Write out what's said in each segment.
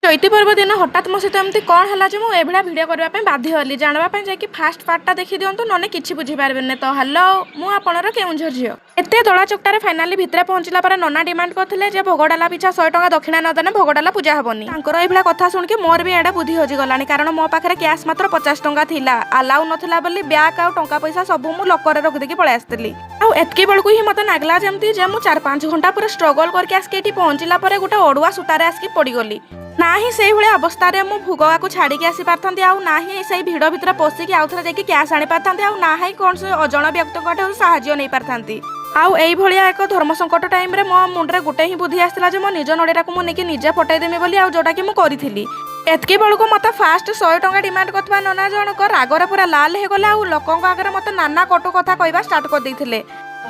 ଚୈତି ପର୍ବ ଦିନ ହଠାତ୍ ମୋ ସହିତ ଏମିତି କ'ଣ ହେଲା ଯେ ମୁଁ ଏଭଳିଆ ଭିଡ଼ିଓ କରିବା ପାଇଁ ବାଧ୍ୟ ହେଲି, ଜାଣିବା ପାଇଁ ଯାଇକି ଫାଷ୍ଟ ପାର୍ଟଟା ଦେଖିଦିଅନ୍ତୁ, ନହେଲେ କିଛି ବୁଝିପାରିବେନି। ତ ହ୍ୟାଲୋ, ମୁଁ ଆପଣର କେଉଁଝର ଝିଅ। ଏତେ ଦଳା ଚକଟାରେ ଫାଇନାଲି ଭିତରେ ପହଞ୍ଚିଲା ପରେ ନନା ଡିମାଣ୍ଡ କରିଥିଲେ ଯେ ଭୋଗଡାଲା ପିଛା 100 ଟଙ୍କା ଦକ୍ଷିଣା ନଦେଲେ ଭୋଗଡାଲା ପୂଜା ହବନି। ତାଙ୍କର ଏଇଭଳିଆ କଥା ଶୁଣିକି ମୋର ବି ଏଇଟା ବୁଦ୍ଧି ହଜିଗଲାଣି, କାରଣ ମୋ ପାଖରେ କ୍ୟାସ୍ ମାତ୍ର 50 ଟଙ୍କା ଥିଲା। ଆଲାଉ ନଥିଲା ବୋଲି ବ୍ୟାଗ୍ ଆଉ ଟଙ୍କା ପଇସା ସବୁ ମୁଁ ଲକରରେ ରଖିଦେଇକି ପଳେଇ ଆସିଥିଲି। ଆଉ ଏତିକି ବେଳକୁ ହିଁ ମତେ ନାଗିଲା ଯେମିତି ଯେ ମୁଁ 4-5 ଘଣ୍ଟା ପୁରା ଷ୍ଟ୍ରଗଲ କରିକି ଆସିକି ଏଠି ପହଞ୍ଚିଲା ପରେ ଗୋଟେ ଅଡୁଆ ସୂତାରେ ଆସିକି ପଡ଼ିଗଲି। ନା ହିଁ ସେଇଭଳିଆ ଅବସ୍ଥାରେ ମୁଁ ଭୋଗକୁ ଛାଡ଼ିକି ଆସିପାରିଥାନ୍ତି, ଆଉ ନା ହିଁ ସେଇ ଭିଡ଼ ଭିତରେ ପଶିକି ଆଉଥରେ ଯାଇକି କ୍ୟାସ୍ ଆଣିପାରିଥାନ୍ତି, ଆଉ ନା ହିଁ କୌଣସି ଅଜଣା ବ୍ୟକ୍ତିଙ୍କ ଠାରୁ ସାହାଯ୍ୟ ନେଇପାରିଥାନ୍ତି। ଆଉ ଏଇଭଳିଆ ଏକ ଧର୍ମ ସଙ୍କଟ ଟାଇମ୍ରେ ମୋ ମୁଣ୍ଡରେ ଗୋଟେ ହିଁ ବୁଦ୍ଧି ଆସିଥିଲା ଯେ ମୋ ନିଜ ନଡ଼ିଆଟାକୁ ମୁଁ ନେଇକି ନିଜେ ଫଟେଇଦେମି ବୋଲି, ଆଉ ଯୋଉଟାକି ମୁଁ କରିଥିଲି। ଏତିକି ବେଳକୁ ମୋତେ ଫାଷ୍ଟ 100 ଟଙ୍କା ଡିମାଣ୍ଡ କରୁଥିବା ନନା ଜଣକ ରାଗରେ ପୁରା ଲାଲ ହେଇଗଲେ ଆଉ ଲୋକଙ୍କ ଆଗରେ ମୋତେ ନାନା କଟୁ କଥା କହିବା ଷ୍ଟାର୍ଟ କରିଦେଇଥିଲେ।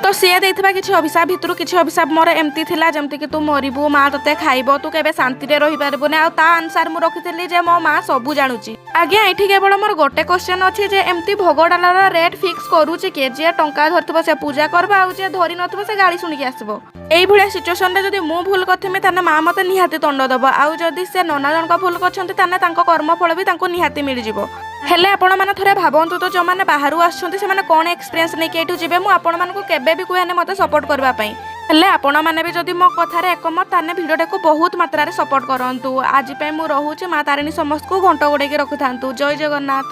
ତ ସିଏ ଦେଇଥିବା କିଛି ଅଭିଶାପ ଭିତରୁ କିଛି ଅଭିଶାପ ମୋର ଏମିତି ଥିଲା, ଯେମିତିକି ତୁ ମରିବୁ, ମା ତତେ ଖାଇବ, ତୁ କେବେ ଶାନ୍ତିରେ ରହିପାରିବୁନି। ଆଉ ତା ଆନ୍ସର ମୁଁ ରଖିଥିଲି ଯେ ମୋ ମା ସବୁ ଜାଣୁଛି। ଆଜ୍ଞା, ଏଇଠି କେବଳ ମୋର ଗୋଟେ କ୍ୱେଶ୍ଚନ୍ ଅଛି ଯେ ଏମିତି ଭୋଗ ଡାଲାର ରେଟ୍ ଫିକ୍ସ କରୁଛି କିଏ? ଯିଏ ଟଙ୍କା ଧରିଥିବ ସେ ପୂଜା କରିବ, ଆଉ ଯିଏ ଧରି ନଥିବ ସେ ଗାଳି ଶୁଣିକି ଆସିବ। ଏଇଭଳିଆ ସିଚୁଏସନରେ ଯଦି ମୁଁ ଭୁଲ କରିଥିମି, ତାହେଲେ ମା ମତେ ନିହାତି ଦଣ୍ଡ ଦବ। ଆଉ ଯଦି ସେ ନନା ଜଣକ ଭୁଲ କରିଛନ୍ତି, ତାହେଲେ ତାଙ୍କ କର୍ମଫଳ ବି ତାଙ୍କୁ ନିହାତି ମିଳିଯିବ। ହେଲେ ଆପଣମାନେ ଥରେ ଭାବନ୍ତୁ ତ, ଯେଉଁମାନେ ବାହାରୁ ଆସୁଛନ୍ତି ସେମାନେ କ'ଣ ଏକ୍ସପିରିଏନ୍ସ ନେଇକି ଏଇଠୁ ଯିବେ? ମୁଁ ଆପଣମାନଙ୍କୁ କେବେ ବି କୁହେନି ମୋତେ ସପୋର୍ଟ କରିବା ପାଇଁ। ହେଲେ ଆପଣମାନେ ବି ଯଦି ମୋ କଥାରେ ଏକମତ, ତାହେଲେ ଭିଡ଼ିଓଟାକୁ ବହୁତ ମାତ୍ରାରେ ସପୋର୍ଟ କରନ୍ତୁ। ଆଜି ପାଇଁ ମୁଁ ରହୁଛି। ମା ତାରିଣୀ ସମସ୍ତଙ୍କୁ ଘଣ୍ଟ ଘୋଡ଼େଇକି ରଖିଥାନ୍ତୁ। ଜୟ ଜଗନ୍ନାଥ।